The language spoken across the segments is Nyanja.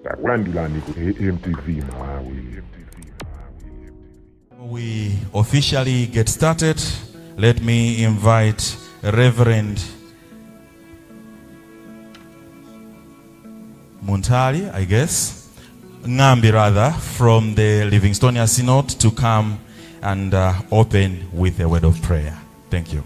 Takulandirani ku AMTV Malawi. We officially get started. Let me invite Reverend Muntali, I guess, Ngambi rather, from the Livingstonia Synod to come and open with a word of prayer. Thank you.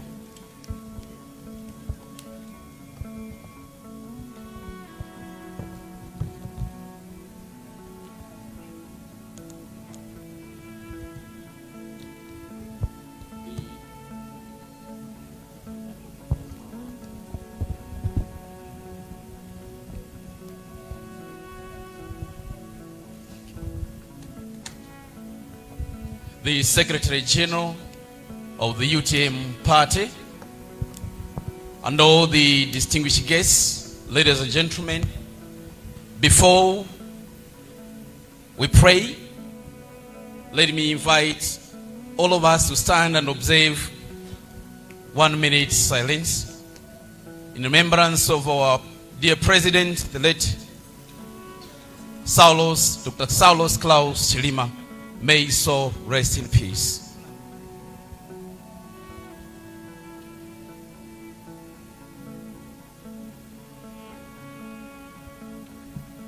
The Secretary General of the UTM Party, and all the distinguished guests, ladies and gentlemen, before we pray, let me invite all of us to stand and observe 1 minute silence in remembrance of our dear President, the late Saulos, Dr. Saulos Klaus Chilima. May his soul rest in peace.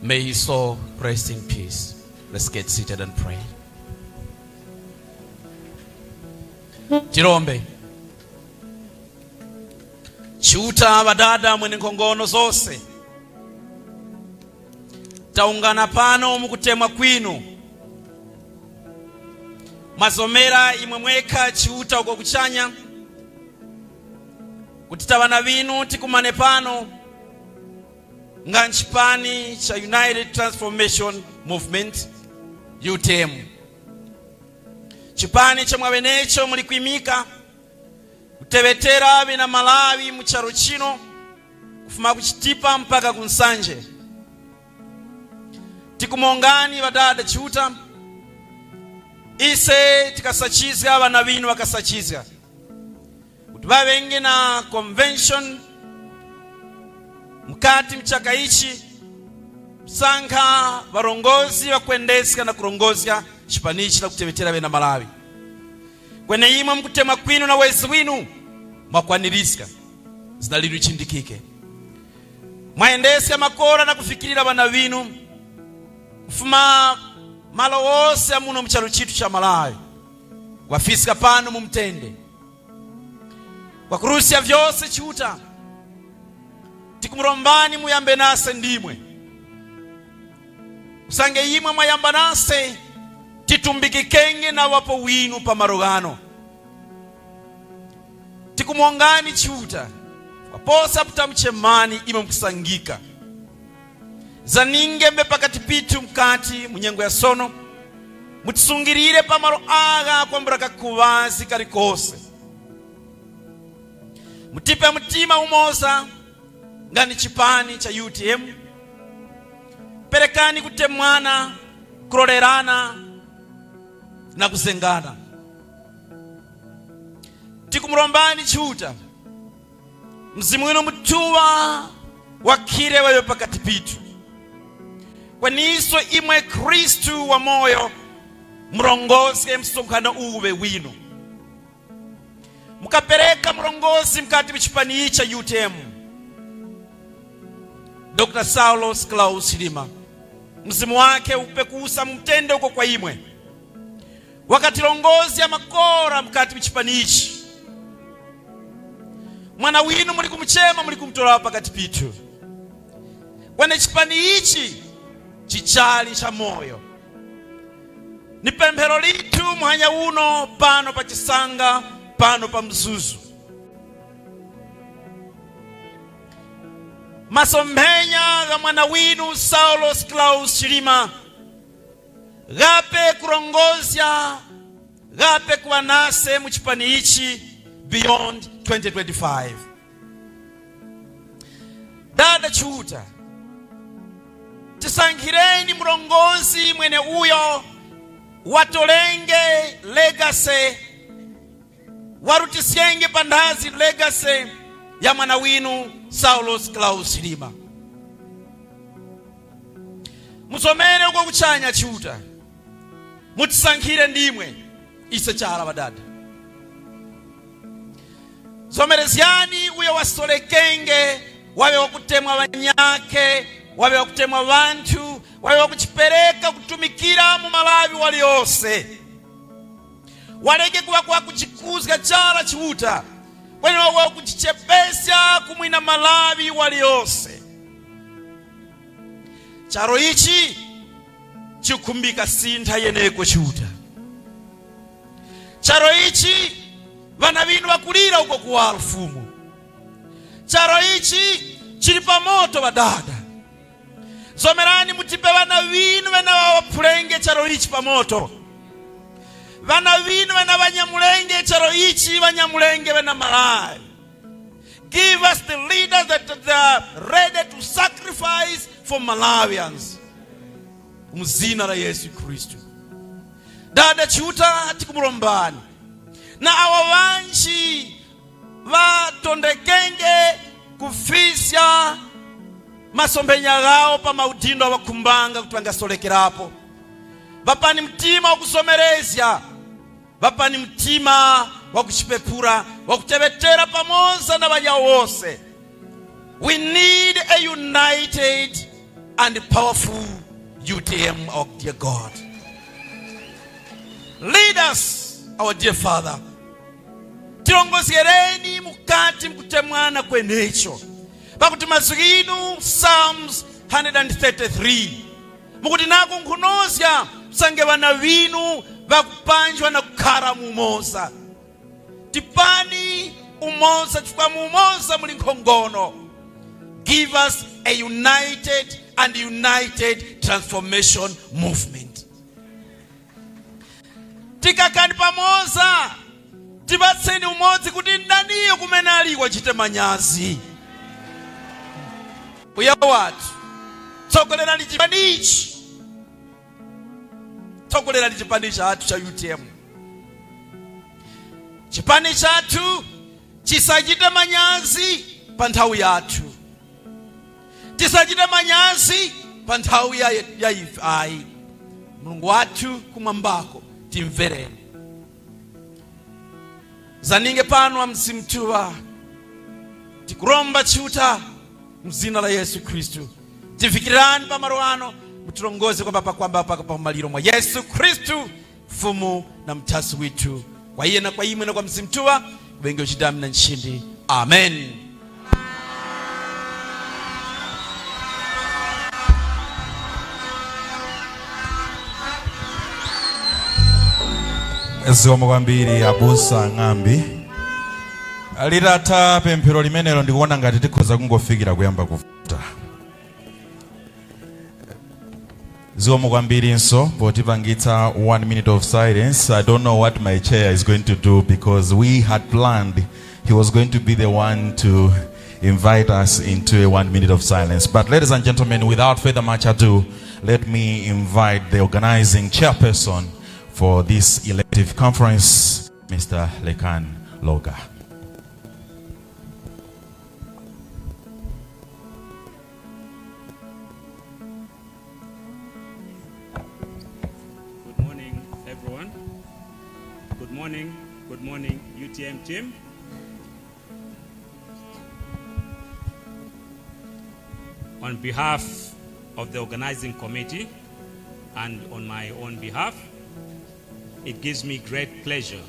May his soul rest in peace. Let's get seated and pray. Tilombe. Chiuta, badada mwene nkhongono zonse, taungana pano mukutemwa kwinu. Mwazomera imwe mwekha, Chiuta, uko kuchanya kuti tavana vinu tikumane pano nga nchipani cha United Transformation Movement, UTM, chipani cha mwawenecho muli kuimika kutevetera vina Malawi mucharo chino, kufuma kuchitipa mpaka kunsanje. Tikumongani, vadada Chiuta. Ise tikasachizga, vana vinu vakasachizga kuti vavenge na convention mkati mchaka ichi, sankha varongozi vakuendeseka na kurongozya chipanichi na kutevetera vena Malawi. Kwene imwe mkutema kwinu na wezi winu mwakwanirisika, zina linu ichindikike. Mwayendeseka makora na kufikirira vana vinu kufuma malo wose amuno mchalo chitu cha Malawi, wafisika pano mumtende kwakurusya vyose. Chiuta, tikumurombani muyambe nase ndimwe usange imwe mwayamba nase titumbikikenge na wapo winu pamarogano. Tikumwongani, Chiuta, kwaposa putamuchemani imwe mkusangika zaninge mbe pakati pitu mkati munyengo ya sono. Mutisungirire pamalo aga kwambura kakuvazi kalikose. Mutipe mtima umoza ngani chipani cha UTM. Perekani kutemwana, kulolerana na kuzengana. Tikumulombani, Chiuta, mzimu wino mutuwa wakhire wewe pakati pitu, kweniso imwe Khristu wa moyo mlongoze msonkhano uwe wino. Mukapereka mlongozi mkati mchipani cha UTM, Dr. Saulos Klaus Chilima, mzimu wake upekusa mtende uko kwa imwe wakati longozi amakora mkati mchipani ichi. Mwana winu muli kumchema, muli kumtola pakati pitu, kwene chipani ichi chichali cha moyo. Ni pemphero litu mwanya uno pano pa Chisanga, pano pa Mzuzu, masomphenya ga mwana winu Saulos Klaus Chilima gape kurongozya, gape kuwa nase muchipani ichi beyond 2025. Dada Chiuta, tisankhireni mlongozi mwene uyo watolenge legacy, warutisyenge pandhazi legacy ya mwana winu Saulos Klaus Chilima. Muzomere uko kuchanya, Chiuta, mutisankhire ndimwe ise chala badada. Zomerezyani uyo wasolekenge, wawe wakutemwa wanyake, wawe wakutemwa wanthu, wawe wakuchipereka kutumikira mu Malawi waliyonse. Waleke kuwa kwa kuchikuzga chala, Chiuta, kwene wawe kuchichepesya kumwina Malawi waliyonse. Charo ichi chikumbika sintha yeneko, Chiuta. Charo ichi vana vinu vakulira uko kuwala fumu. Charo ichi chili pamoto, vadada. Zomerani mutipe vana vinu vena vawapulenge charo ichi pamoto, vana vinu vena vanyamulenge charo ichi, vanyamulenge vena Malawi. Give us the leaders that are ready to sacrifice for Malawians, muzina la Yesu Kristu. Dada Chiuta, tikumulombani na awa wanji vatondekenge kufisya masombenya gawo pa maudindo awakumbanga kuti vangasolekerapo, vapani mtima wakusomerezya, vapani mtima wakuchipepura, wakutevetera pamoza na vanyawo wose. We need a united and powerful UTM. Our dear God, lead us. Our dear Father, tilongozereni mukati mkutemwana kwenecho, pakuti mazwi inu, Psalms 133, mukuti nako nkhunozya msange vana vinu vakupanjwa na kukhala mu umoza. Tipani umoza, chifukwa mu umoza muli nkhongono. Give us a united and united transformation movement. Tikakani pamoza, tipatseni umodzi kuti ndaniyo kumene aliko achite manyazi. Mbuya wathu, tsogolerani chipanichi, tsogolerani chipani chathu cha UTM. Chipani chathu chisachite manyazi pa nthawi yathu, tisachite manyazi pa nthawi ya ife ayi. Mulungu wathu kumwambako, timvereni. Zaninge pano amzimtuwa, tikulomba Chiuta mzina la Yesu Khristu, tifikirani pamalo ano, mutilongoze kwamba pakwamba paka pamaliro mwa Yesu Khristu, mfumu na mtasi withu. Kwa iye na kwa imwe na kwa mzimtuwa kubenge uchidami na nchindi, amen. Zikomo kwambiri, abusa Ng'ambi. Litatha pemphero limenelo, ndikuona ngati tikhoza kungofikira kuyamba kuvuta. Zikomo kwambirinso potipangitsa one minute of silence. I don't know what my chair is going to do, because we had planned he was going to be the one to invite us into a one minute of silence. But ladies and gentlemen, without further much ado, let me invite the organizing chairperson for this elective conference, Mr. Lekan Loga. Good morning, everyone. Good morning, UTM team. On behalf of the organizing committee and on my own behalf, it gives me great pleasure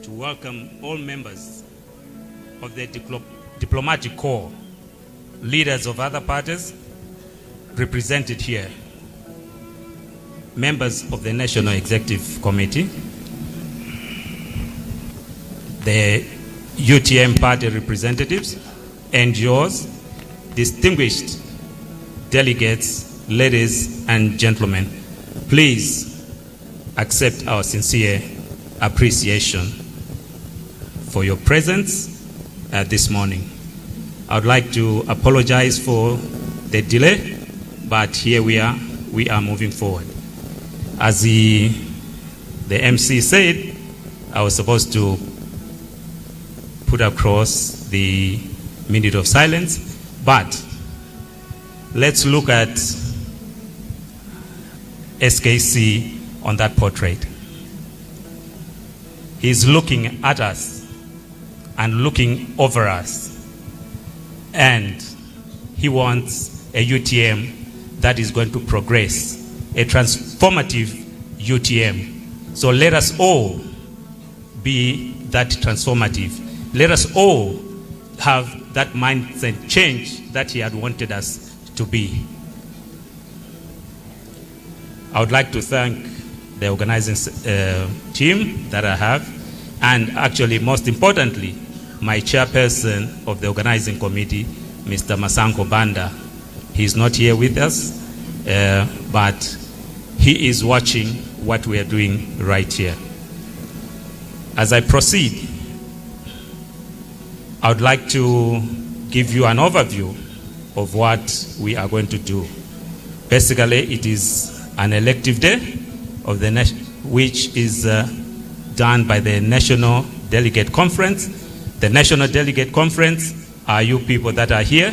to welcome all members of the diplomatic corps, leaders of other parties represented here, members of the National Executive Committee, the UTM party representatives, NGOs, distinguished delegates, ladies and gentlemen, please accept our sincere appreciation for your presence this morning. I would like to apologize for the delay, but here we are moving forward. As the MC said, I was supposed to put across the minute of silence, but let's look at SKC on that portrait. He's looking at us and looking over us. And he wants a UTM that is going to progress, a transformative UTM. So let us all be that transformative. Let us all have that mindset change that he had wanted us to be. I would like to thank the organizing team that I have, and actually, most importantly, my chairperson of the organizing committee, Mr. Masanko Banda. He's not here with us, but he is watching what we are doing right here. As I proceed, I would like to give you an overview of what we are going to do. Basically, it is an elective day of the which is done by the National Delegate Conference. The National Delegate Conference are you people that are here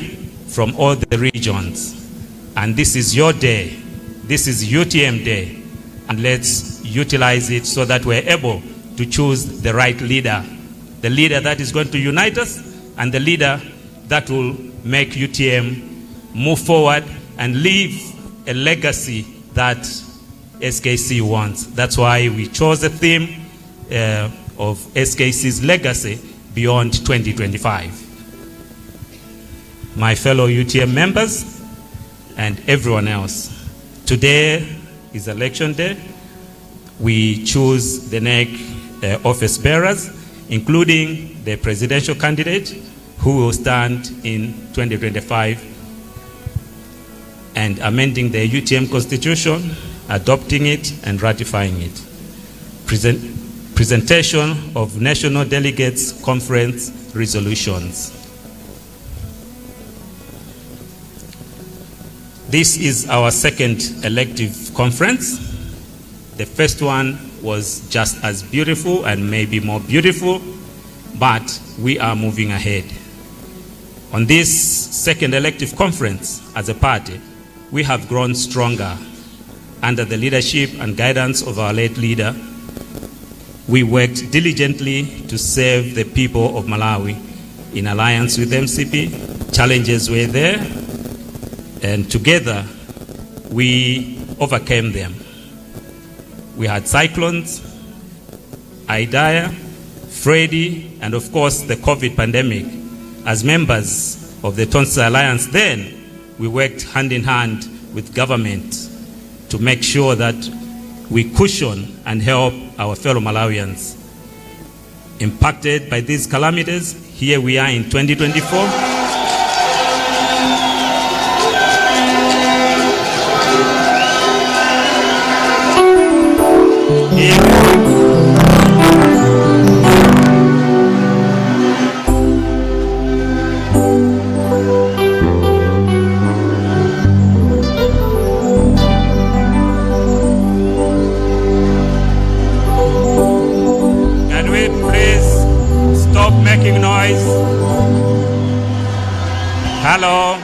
from all the regions. And this is your day. This is UTM day. And let's utilize it so that we're able to choose the right leader. The leader that is going to unite us and the leader that will make UTM move forward and leave a legacy that SKC wants. That's why we chose the theme of SKC's legacy beyond 2025. My fellow UTM members and everyone else, today is election day. We choose the NEC office bearers, including the presidential candidate who will stand in 2025 and amending the UTM constitution, adopting it and ratifying it. Presentation of National Delegates Conference resolutions. This is our second elective conference. The first one was just as beautiful and maybe more beautiful, but we are moving ahead. On this second elective conference as a party, we have grown stronger under the leadership and guidance of our late leader. We worked diligently to serve the people of Malawi in alliance with MCP. Challenges were there, and together we overcame them. We had cyclones, Idai, Freddy, and of course the COVID pandemic. As members of the Tonse Alliance then, we worked hand in hand with government to make sure that we cushion and help our fellow Malawians impacted by these calamities. Here we are in 2024. Can we please stop making noise? Hello?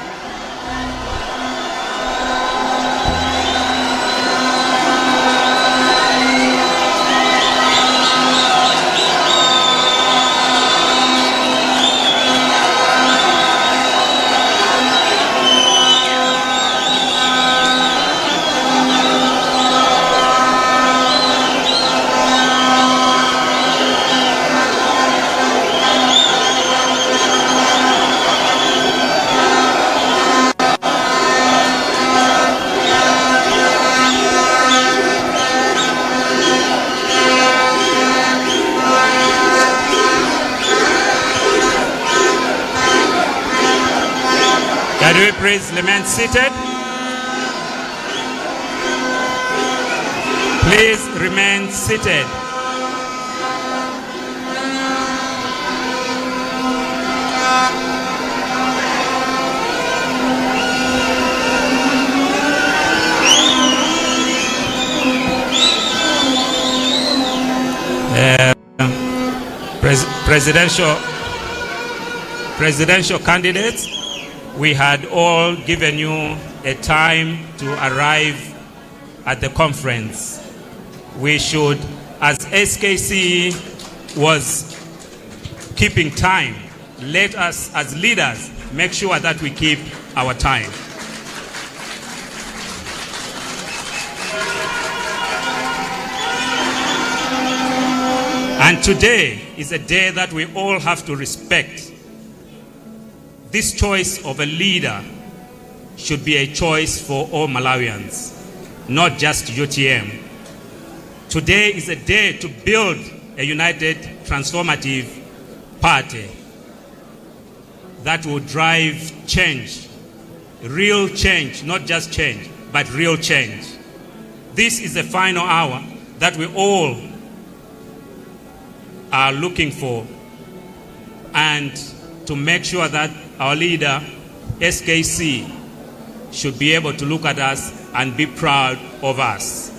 Can we please remain seated? Please remain seated. Presidential candidates, we had all given you a time to arrive at the conference. We should, as SKC was keeping time, let us as leaders make sure that we keep our time. And today is a day that we all have to respect. This choice of a leader should be a choice for all Malawians, not just UTM. Today is a day to build a united, transformative party that will drive change, real change, not just change, but real change. This is the final hour that we all are looking for, and to make sure that our leader, SKC, should be able to look at us and be proud of us.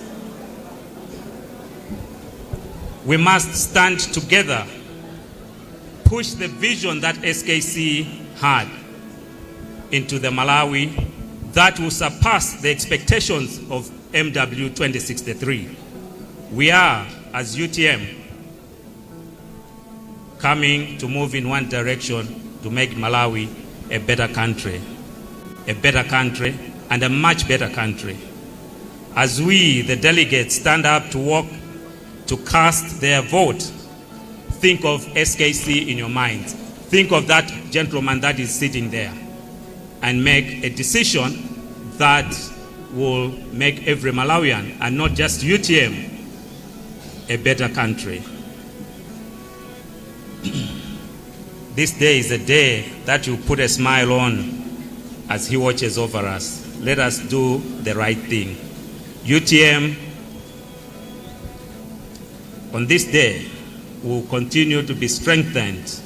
We must stand together, push the vision that SKC had into the Malawi that will surpass the expectations of MW 2063. We are, as UTM, coming to move in one direction to make Malawi a better country, a better country, and a much better country. As we, the delegates, stand up to walk to cast their vote, think of SKC in your mind. Think of that gentleman that is sitting there and make a decision that will make every Malawian, and not just UTM, a better country. This day is a day that you put a smile on as he watches over us. Let us do the right thing. UTM, on this day, will continue to be strengthened,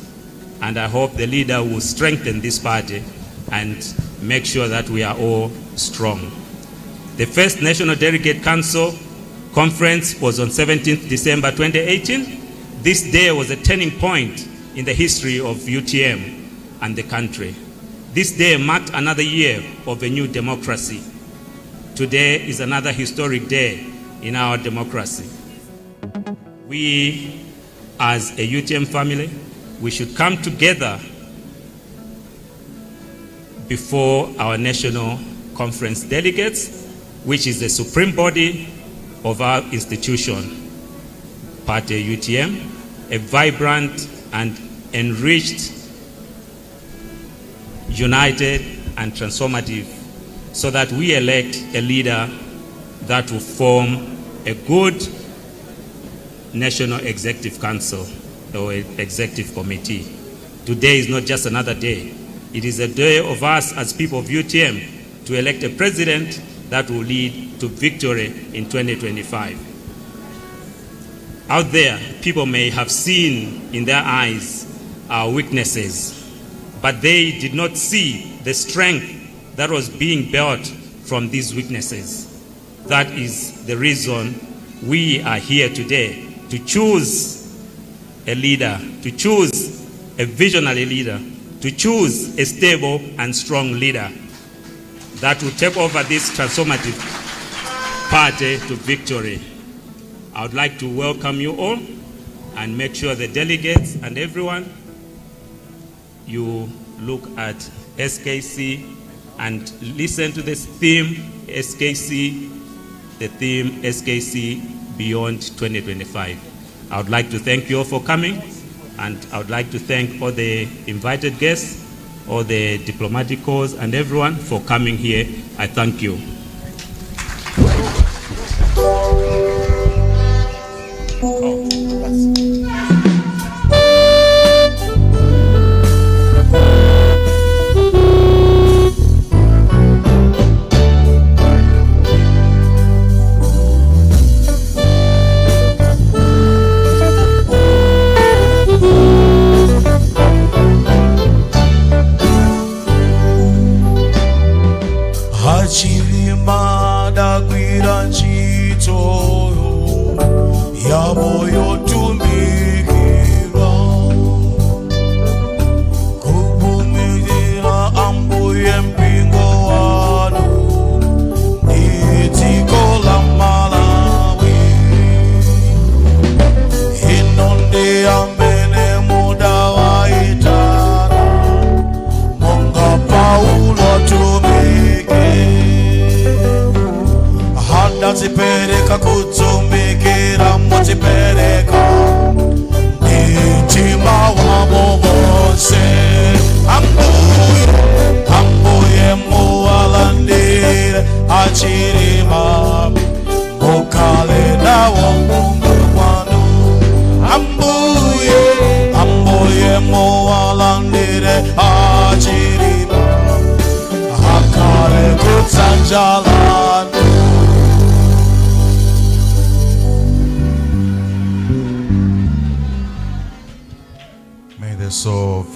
and I hope the leader will strengthen this party and make sure that we are all strong. The first National Delegate Council conference was on 17th December 2018. This day was a turning point in the history of UTM and the country. This day marked another year of a new democracy. Today is another historic day in our democracy. We, as a UTM family, we should come together before our national conference delegates, which is the supreme body of our institution, Party UTM, a vibrant and enriched, united and transformative, so that we elect a leader that will form a good National Executive Council or Executive Committee. Today is not just another day. It is a day of us as people of UTM to elect a president that will lead to victory in 2025. Out there, people may have seen in their eyes our weaknesses, but they did not see the strength that was being built from these weaknesses. That is the reason we are here today, to choose a leader, to choose a visionary leader, to choose a stable and strong leader that will take over this transformative party to victory. I would like to welcome you all and make sure the delegates and everyone, you look at SKC and listen to this theme, SKC, the theme SKC Beyond 2025. I would like to thank you all for coming, and I would like to thank all the invited guests, all the diplomatic corps, and everyone for coming here. I thank you. Oh, A Chilima adagwira ntchito yabo yotumikira kuvumirira ambuye mpingo wanu ndi dziko la. Adadzipereka kutumikira modzipereka mtima wawo wonse. Ambuye, Ambuye, muwalandire aChilima, mukhale nawo Mungu kwanu. Ambuye, Ambuye, muwalandire aChilima, akhale kudzanja lanu. May the soul of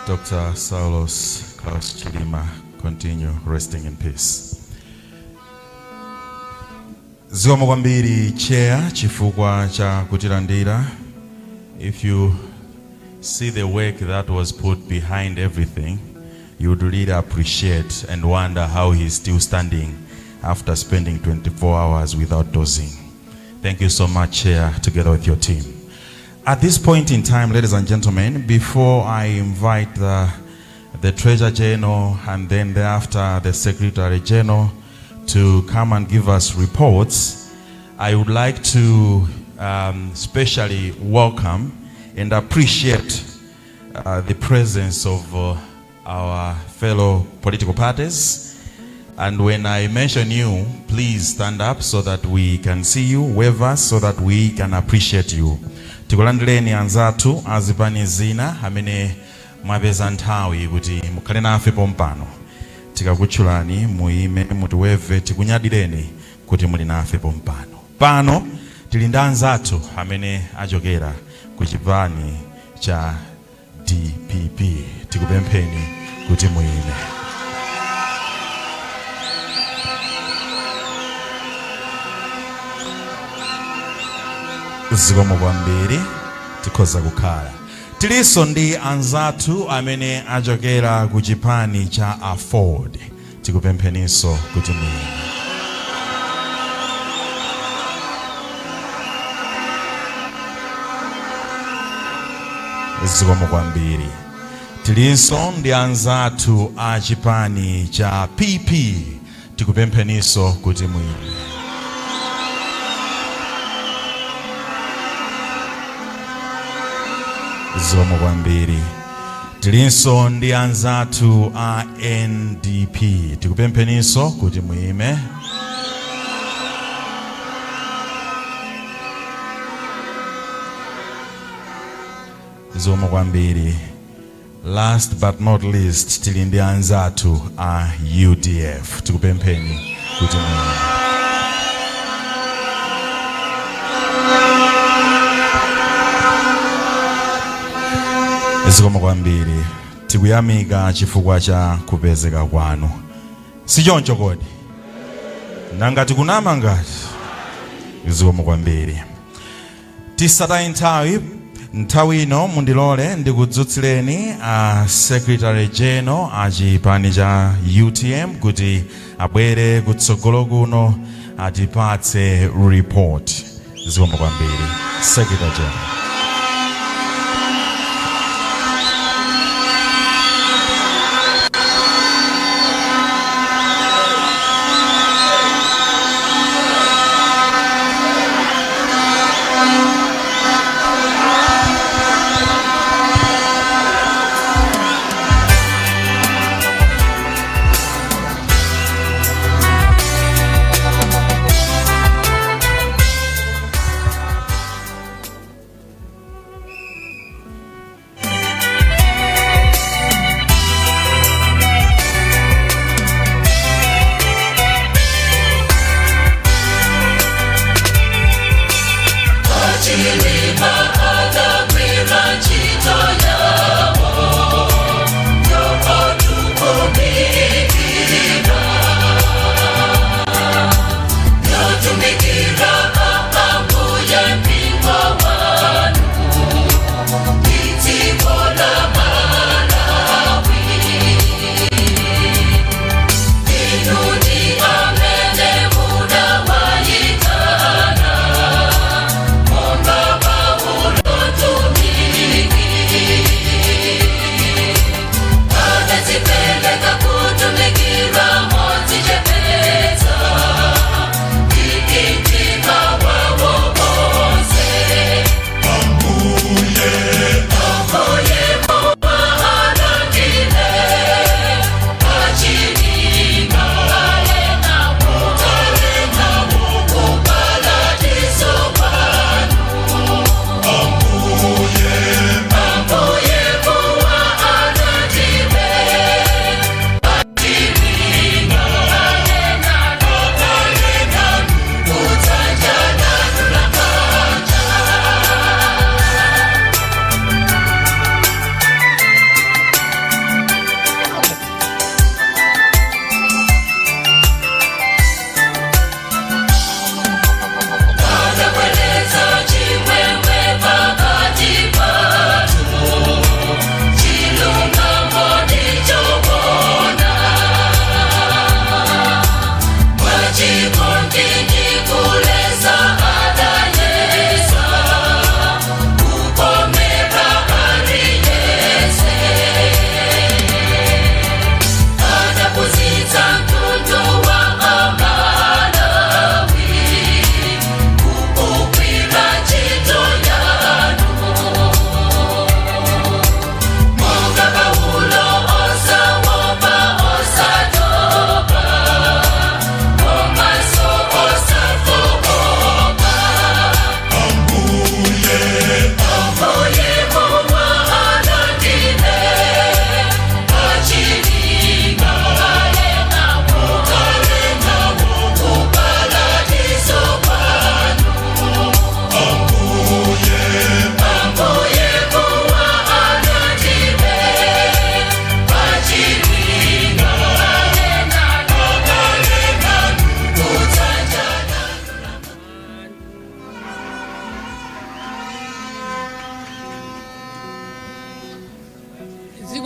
Dr. Saulos Klaus Chilima continue resting in peace. Zikomo kwambiri, Chair, chifukwa cha kutilandira. If you see the work that was put behind everything, you would really appreciate and wonder how he's still standing after spending 24 hours without dozing. Thank you so much, Chair, together with your team. At this point in time, ladies and gentlemen, before I invite the Treasurer General and then thereafter the Secretary General to come and give us reports, I would like to specially welcome and appreciate the presence of our fellow political parties. And when I mention you, please stand up so that we can see you, wave us so that we can appreciate you. Tikulandireni anzathu azipani zina amene mwapeza nthawi kuti mukhale nafe pompano. Tikakutchulani muime, mutiweve, tikunyadireni kuti muli nafe pompano. Pano tili ndi anzathu amene achokera ku chipani cha DPP. Tikupempheni kuti muime. Zikomo kwambiri, tikhoza kukhala. Tilinso ndi anzathu amene achokera ku chipani cha AFORD. Tikupempheninso kuti muime. Zikomo kwambiri. Tilinso ndi anzathu a chipani cha PP. Tikupempheninso kuti muime. Zikomo kwambiri. Tilinso ndi anzathu a NDP. Tikupempheninso kuti muime. Zikomo kwambiri. Last but not least, tili ndi anzathu a UDF. Tikupempheni kuti muime. Zikomo kwambiri. Tikuyamika chifukwa cha kupezeka kwanu. Sichoncho kodi? Nanga tikunama ngati? Zikomo kwambiri. Tisataye nthawi, nthawi ino mundilole ndikudzutsireni a Secretary General a chipani cha UTM kuti abwere kutsogolo kuno atipatse report. Zikomo kwambiri, Secretary General.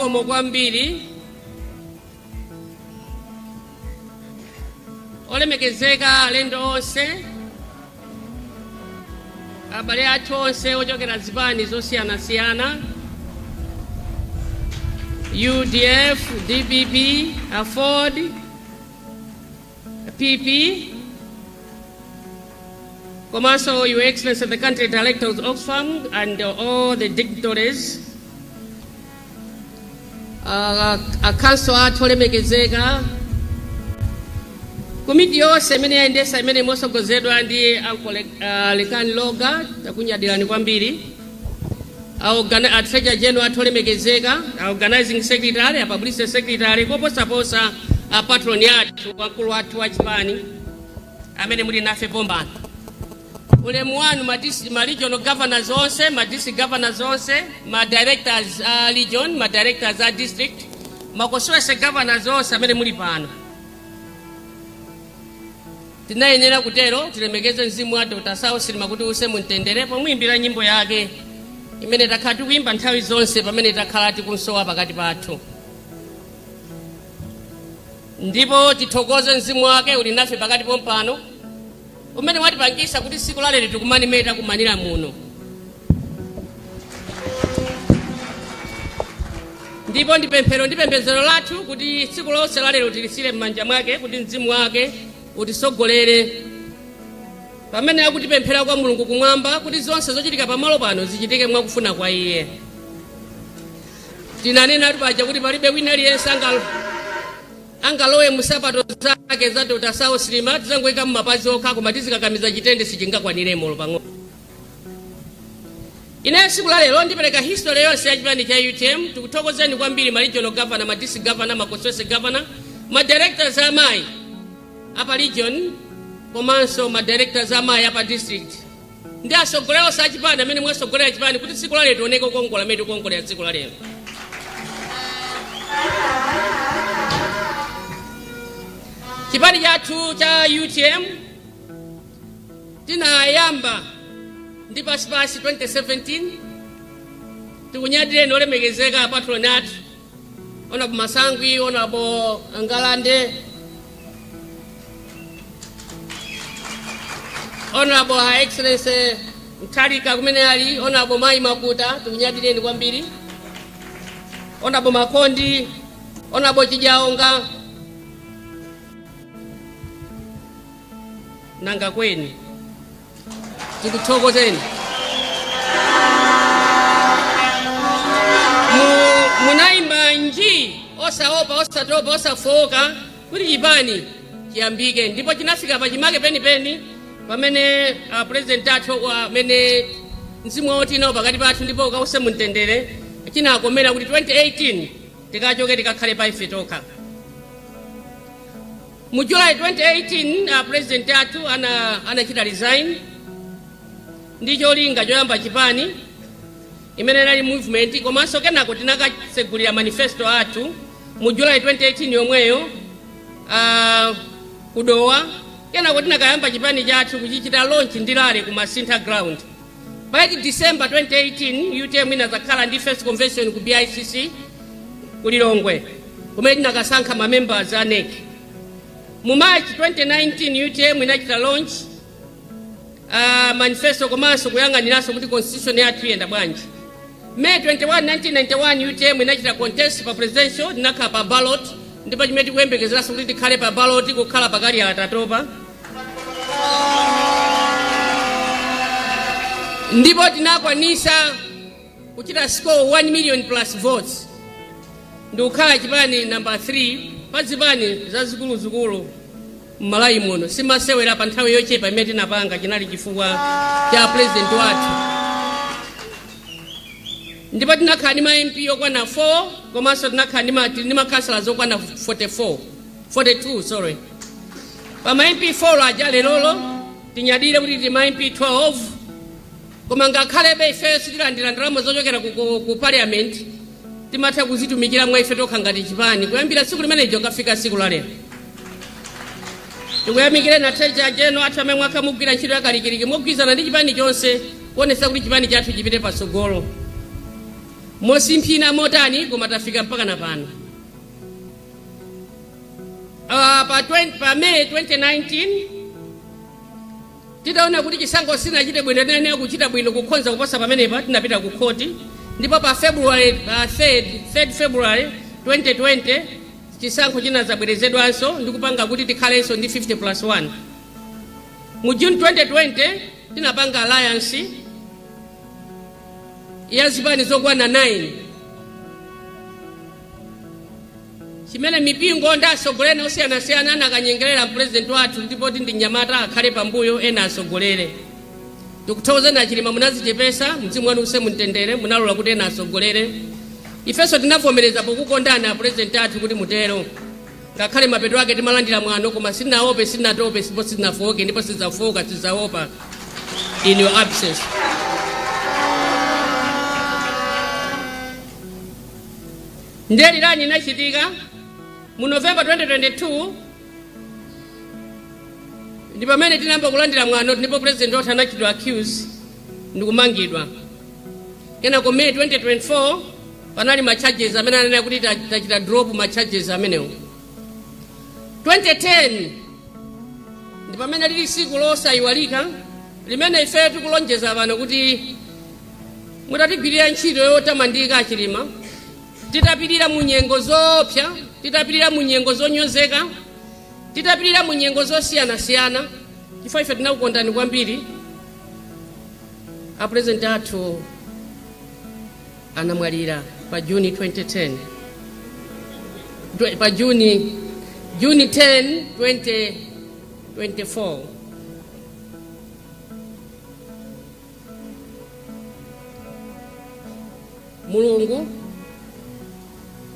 Zikomo kwambiri. Olemekezeka alendo onse, abale athu onse ochokera zipani zosiyanasiyana, UDF, DPP, AFORD, PP, komanso Your Excellency the Country Director of Oxfam and all the dignitaries, akhanso athu olemekezeka, komiti yonse imene yayendesa, imene mosogozedwa ndi Uncle Lekani Loga, takunyadirani kwambiri. A treasurer general athu olemekezeka, a organizing secretary, a publicity secretary, koposaposa a patron athu, wakulu athu wa chipani amene muli nafe pompano, ulemu wanu. Ma regional governors onse, ma district governors onse, ma directors a region, ma directors a district, ma constituency governors onse amene muli pano, tinayenera kutero tilemekeze mzimu wa Dr. Saulos Chilima kuti uuse mumtendere pomuimbira nyimbo yake imene takhala tikuyimba nthawi zonse pamene takhala tikumsowa pakati pathu. Ndipo tithokoze mzimu wake uli nafe pakati pompano, umene watipangisa kuti tsiku lalero tikumane mmene takumanira muno. Ndipo ndi pemphero ndi pembedzero lathu kuti tsiku lonse lalero tilisire m'manja mwake, kuti mzimu wake utisogolere pamene akutipemphera kwa Mulungu kumwamba, kuti zonse zochitika pamalo pano zichitike mwakufuna kwa iye. Tinanena paja kuti palibe wina aliyense angalowe musapato zake za Dr. Saulos Chilima. Tizangoyika mumapazi okha, koma tizikakamiza chitende sichingakwaniremo pang'ono. Ine tsiku la lero ndipereka history yonse ya chipani cha UTM. Tikuthokozeni kwambiri ma regional governor, ma district governor, ma constituency governor, ma directors amayi apa region komanso ma directors amayi apa district, ndi atsogoleri onse a chipani amene mwasogolera chipani kuti tsiku la lero tioneke kukongola amene tikukongolera tsiku la lero. Chipani chathu cha UTM tinayamba ndi pasipasi 2017. Tikunyadireni olemekezeka apatroni athu, Honorable Masangwi, Honorable Ngalande, Honorable Her Excellency Mthalika kumene ali, Honorable Mai Makuta, tikunyadireni kwambiri, Honorable Makondi, Honorable Chijaonga, nanga kweni, tikuthokozeni. Munayimba nji osaopa, osatopa, osafowoka kuti chipani chiyambike, ndipo chinafika pachimake penipeni pamene president athu amene mzimu wawo tinawo pakati pathu ndipo ukause mumtendere, chinakomera kuti 2018 tikachoke tikakhale pa ife tokha. Mu July 2018 president athu anachita resign ndi cholinga choyamba chipani imene inali movement, komanso kenako tinakatsegulira manifesto athu mu July 2018 yomweyo kudowa. Kenako tinakayamba chipani chathu kuchichita launch ndi rally ku Masintha ground. By December 2018 UTM inadzakhala ndi first convention ku BICC ku Lilongwe, kumene tinakasankha ma members a NEC. Mu March 2019 UTM inachita launch manifesto komanso kuyang'aniranso kuti constitution yathu iyenda bwanji. May 21 1991 UTM inachita contest pa presidential, tinakhala pa ballot, ndipo chimene tikuyembekezeranso kuti tikhale pa ballot, kukhala pakali tatopa, ndipo tinakwanisa kuchita score 1 million plus votes ndi kukhala chipani number 3 pa zipani zazikuluzikulu m'Malawi muno. Simasewera pa nthawi yochepa imene tinapanga, chinali chifukwa cha president wathu. Ndipo tinakhala ndi ma MP okwana 4, komanso tinakhala ndi ma councillors okwana 44, 42, sorry. Pa ma MP 4 aja, lerolo tinyadire kuti tili ma MP 12. Koma ngakhalebe ife sitilandira ndalama zochokera ku parliament, timatha kuzitumikira mwa ife tokha ngati chipani kuyambira tsiku limenejo kafika tsiku la lero. Tikuyamikire na treasurer general athu amene mwakha mugwira ntchito yakalikiliki mogwirizana ndi chipani chonse kuonetsa kuti chipani chathu chipite patsogolo. Mosimphina motani, koma tafika mpaka na pano. Pa 20, pa May 2019, titaona kuti chisankho sinachite bwino, tinayenera kuchita bwino kukhonza kuposa pamenepa, tinapita ku khoti. Ndipo pa February, pa 3rd February 2020, chisankho chinazabwerezedwanso ndi kupanga kuti tikhalenso ndi 50 plus 1. Mu June 2020 tinapanga alliance ya zipani zokwana 9, chimene mipingo ndi atsogoleri osiyanasiyana anakanyengerera president wathu, ndipo ti ndi mnyamata, akhale pambuyo, ena asogolere. Tikuthokozeni Achilima, munazichepesa, mzimu wanu use mumtendere, munalola kuti ena asogolere. Ifenso tinavomereza pokukondani a president athu kuti mutero, ngakhale mapeto ake timalandira mwano, koma sitinaope, sitinatope, ndipo sitinafoke, ndipo sitidzafoka, sitidzaopa in your absence. Ndiye rerun inachitika mu November 2022, ndi pamene tinayamba kulandira mwano, ndipo president wathu anachitidwa accuse ndikumangidwa. Kenako May 2024 panali ma charges amene ananena kuti tachita drop ma charges amenewo. 2010 ndi pamene lili siku losayiwalika limene ife tikulonjeza pano kuti mutatigwirira ntchito yotamandika Achilima, titapirira mu nyengo zoopsa, titapirira mu nyengo zonyozeka, titapirira mu nyengo zosiyanasiyana, chifukwa ife tinakukondani kwambiri, a president athu anamwalira pa Juni 2010, pa Juni 10 2024. Mulungu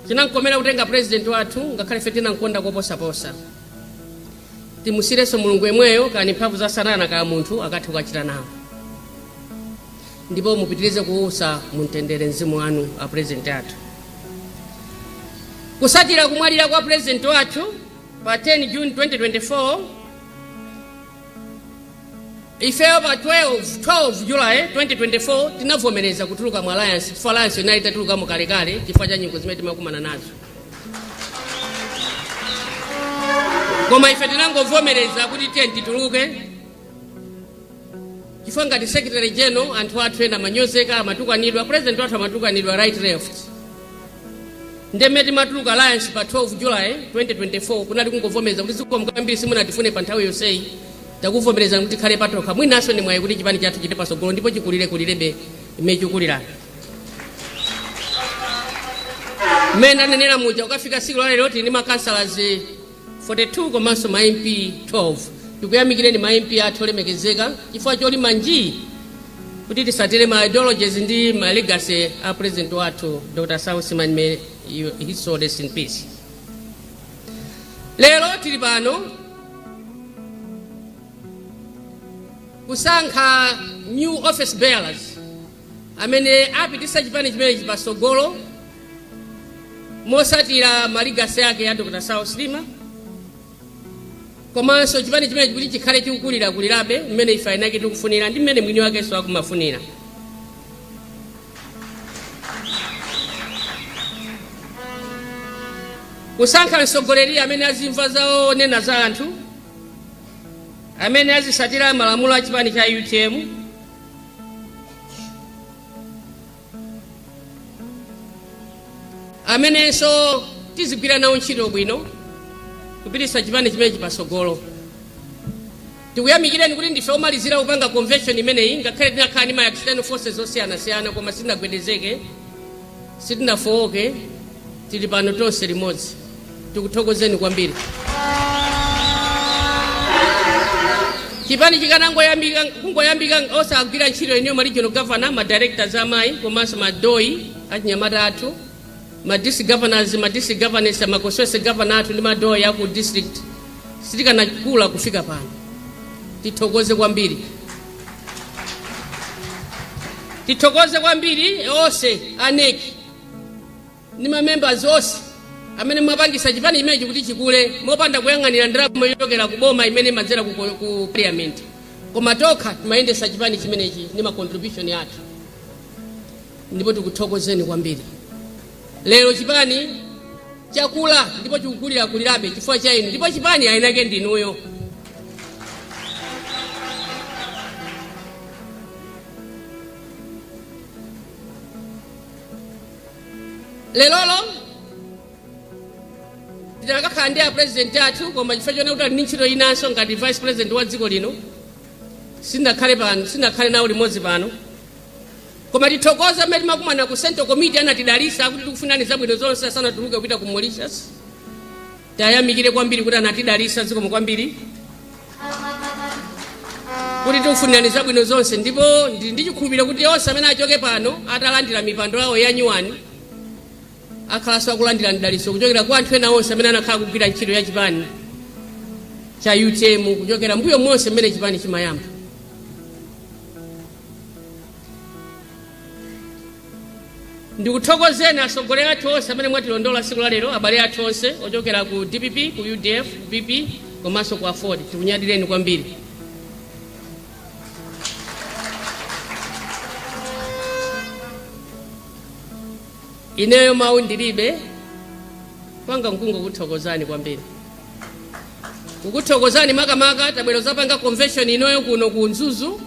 chinamkomera kutenga president wathu, ngakhale ife tinamkonda koposaposa. Timusirenso Mulungu yemweyo, kani mphamvu za Satana kaya munthu akathe kukachita nawo, ndipo mupitirize kuusa mumtendere mzimu wanu a president athu. Kusatira kumwalira kwa president wathu pa 10 June 2024, ifeyo pa 12 July 2024 tinavomereza kutuluka mu alliance, chifukwa alliance inali itatulukamo kalekale chifukwa cha nyengo zimene timakumana nazo. Koma ife tinangovomereza kuti tiye tituluke, chifukwa ngati secretary general anthu athu ena amanyozeka, amatukanidwa, president wathu amatukanidwa right, left. Ndeme timatuluka alliance pa 12 July 2024 kunali kungovomereza kuti zikomo kwambiri, simunatifune pa nthawi yonseyi, takuvomerezani kuti tikhale patokha. Mwinanso ndi mwayi kuti chipani chathu chite pasogolo ndipo chikulire kulirebe imene chikulirana. Mmene ndanenera muja, ukafika siku la lero tili ndi ma councillors 42 komanso ma MP 12. Tikuyamikireni ma MP athu olemekezeka chifukwa cholima njii kuti tisatire ma ideologies ndi ma legacy a president wathu Dr. Saulos, may his soul rest in peace. Lero tili pano kusankha new office bearers amene apitisa chipani chimenechi pasogolo mosatira ma legacy ake ya Dr. Saulos Chilima, komanso chipani chimenechi kuti chikhale chikukulirakulirabe mmene ife ainake tikufunira ndi mmene mwini wakenso akumafunira. Kusankha mtsogoleri amene azimva zonena za anthu, amene azisatira malamulo a chipani cha UTM, amenenso tizigwira nawo ntchito bwino kupititsa chipani chimenechi patsogolo. Tikuyamikireni kuti ndife omalizira kupanga convention imeneyi, ngakhale tinakhala ndi ma external forces osiyanasiyana, koma sitinagwedezeke, sitinafowoke, tili pano tonse limodzi. Tikuthokozeni kwambiri. Chipani chikanangoyambika kungoyambika osagwira ntchito inuyo ma regional governor, ma directors amayi, komanso ma DOY achinyamata athu, ma district governors, ma district governors, ma constituency governor athu ndi ma DOY aku district, sitikanakula kufika pano. Tithokoze kwambiri, tithokoze kwambiri onse a NEC ndi ma members onse amene mwapangisa chipani chimenechi kuti chikule mopanda kuyang'anira ndalama yochokera ku boma imene imadzera ku parliament, koma tokha timayendesa chipani chimenechi ndi ma contribution athu. Ndipo tikuthokozeni kwambiri. Lero chipani chakula ndipo chikukulirakulirabe chifukwa cha inu, ndipo chipani ainake ndinuyo. Lerolo tinakakhala ndi a president athu, koma chifukwa chona kuti ali ndi ntchito inanso ngati vice president wa dziko lino, sinakhale pano, sinakhale nawo limodzi pano. Koma tithokoze amene timakumana ku Central Committee, anatidalisa kuti tikufunani zabwino zonse asanatuluke kupita ku Mauritius. Tayamikire kwambiri kuti anatidalisa. Zikomo kwambiri kuti tikufunirani zabwino zonse, ndipo ndili ndi chikhulupiriro kuti onse amene achoke pano atalandira mipando yawo ya nyuwani akhalanso akulandira mdaliso kuchokera kwa anthu ena onse amene anakhala kugwira ntchito ya chipani cha UTM kuchokera mbuyo monse mmene chipani chimayamba. Ndikuthokozeni atsogoleri athu onse amene mwatilondola tsiku la lero, abale athu onse ochokera ku DPP, ku UDF, ku PP komanso ku AFORD. Tikunyadireni kwambiri. Ineyo mawu ndilibe, kwanga nkungokuthokozani kwambiri, kukuthokozani makamaka tabwera zapanga convention inoyo kuno ku Mzuzu,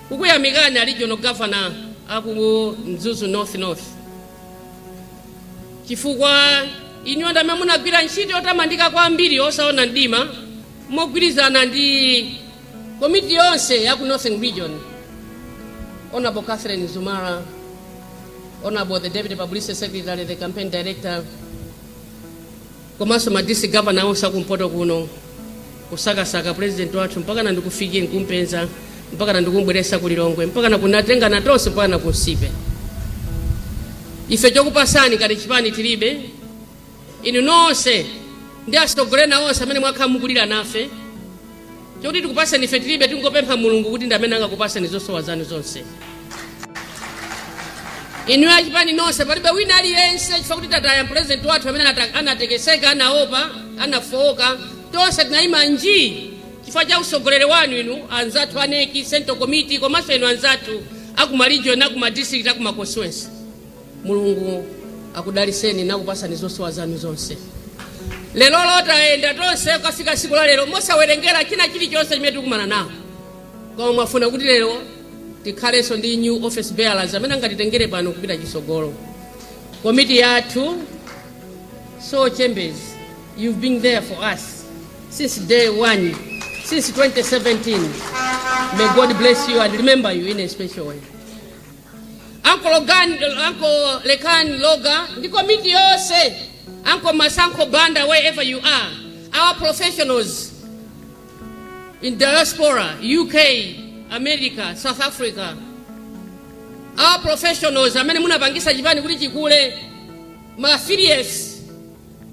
kukuyamikani a regional governor aku Mzuzu North, chifukwa inuyo ndamene munagwira ntchito yotamandika kwambiri osaona mdima, mogwirizana ndi komiti yonse ya ku Northern Region, Honorable Catherine Zumara, Honorable the Deputy Publicity Secretary, the Campaign Director, komanso ma district governor onse akumpoto kuno, kusakasaka president wathu mpaka na ndikufikire nkumpeza, mpaka na ndikumbweresa ku Lilongwe, mpaka na kunatengana tonse mpaka na kunsipe. Ife chokupasani ngati chipani tilibe. Inu nonse ndi atsogoleri onse amene mwakhala mukulira nafe, chokuti tikupasani ife tilibe. Tingopempha Mulungu kuti ndi amene angakupasani zosowa zanu zonse. Inu achipani nonse, palibe wina aliyense, chifukwa kuti tataya president wathu amene anatekeseka, anaopa, anafowoka, tonse tinayima nji chifukwa cha usogoleri wanu, inu anzathu a NEC, Central Committee, komanso inu anzathu akuma region, akuma district, akuma constituency. Mulungu akudaliseni nakupasani zosowa zanu zonse. Lero tayenda tonse kukafika siku la lero mosawerengera china chilichonse chimene tikumana nawo, koma mwafuna kuti lero tikhalenso ndi new office bearers amene angatitengere pano kupita chisogolo. Komiti yathu, so Chambers, you've been there for us since day one, since 2017. May God bless you and remember you in a special way. Uncle Logan, Uncle Lekan Loga ndi komiti yonse, Uncle Masankho Banda, wherever you are, our professionals in diaspora, UK, America, South Africa, our professionals amene munapangisa chipani kuti chikule, ma affiliates,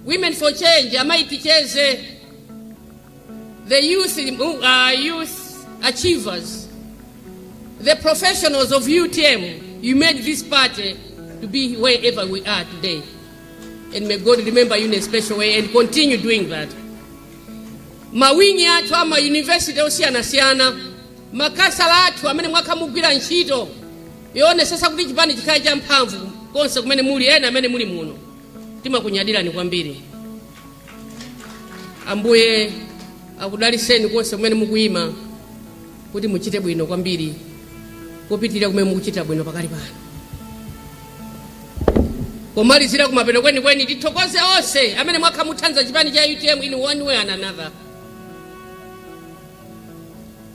Women for Change, Amayi Ticheze, the youth achievers, the professionals of UTM, you made this party to be wherever we are today. And may God remember you in a special way and continue doing that. Ma wing athu ama university osiyanasiyana, makasala athu amene mwakhamugwira ntchito yoonetsetsa kuti chipani chikhale cha mphamvu konse kumene muli, ena amene muli muno, timakunyadirani kwambiri. Ambuye akudaliseni konse kumene mukuyima kuti muchite bwino kwambiri kupitirira kumene mukuchita bwino pakali pano. Pomalizira kumapeto kwenikweni, tithokoze onse amene mwakha muthandiza chipani cha UTM in one way and another.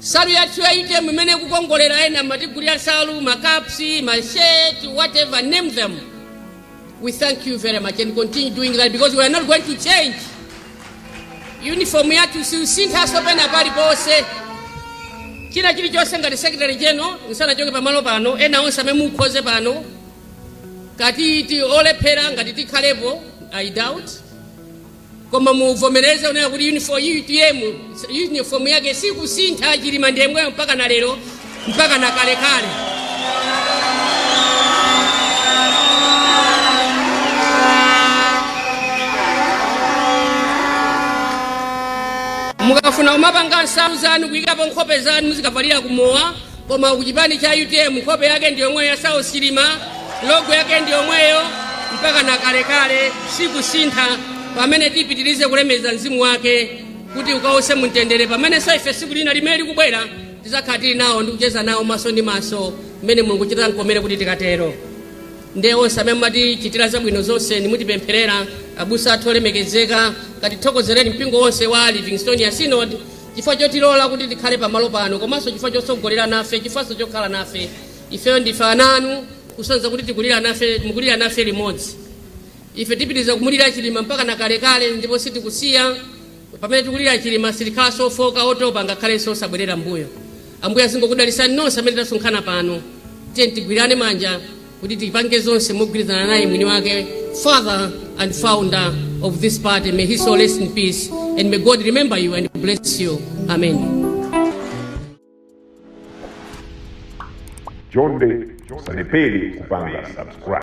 Salu yathu ya UTM imene ikukongolera, ena matigulira nsalu, ma caps, ma shirt, whatever, name them, we thank you very much and continue doing that because we are not going to change. Uniform yathu siusinthaso pena paliponse, china chilichonse. Ngati secretary general, nsanachoke pamalo pano, ena onse amene mukhoze pano kati ti olephera ngati tikhalepo, I doubt, koma muvomereze unena kuti uniform UTM, uniform yake sikusintha. Chilima ndi yemweyo mpaka na lero, mpaka na kalekale. Mukafuna kumapanga nsalu zanu kuyikapo nkhope zanu, muzikavalira kumowa, koma kuchipani cha UTM nkhope yake ndi yomwe ya Saulos Chilima. Logo yake ndi yomweyo mpaka na kalekale, sikusintha, pamene tipitirize kulemeza mzimu wake kuti ukawose mumtendere, pamene saife siku lina limene likubwera tizakhala tili nawo ndi kucheza nawo maso ndi maso, mmene Mulungu chita mkomere kuti tikatero. Ndiye onse amene mumatichitira zabwino zonse, nimutipempherera, abusa athu olemekezeka, katithokozereni mpingo wonse wa Livingstonia Synod chifukwa chotilola kuti tikhale pamalo pano, komanso chifukwa chotsogolera nafe, chifukwanso chokhala nafe. Ifeyo ndife ananu, kusonyeza kuti tikulira nafe, mukulira nafe limodzi. Ife tipitiriza kumulira Chilima mpaka na kalekale, ndipo sitikusiya. Pamene tikulira Chilima, sitikhala ofoka, otopa, ngakhalenso osabwerera mbuyo. Ambuye azingokudalisani nonse amene tasonkhana pano. Tiye tigwirane manja kuti tipange zonse mogwirizana naye mwini wake, father and founder of this party. May his soul rest in peace and may God remember you and bless you. Amen. Chonde, musalephere kupanga subscribe.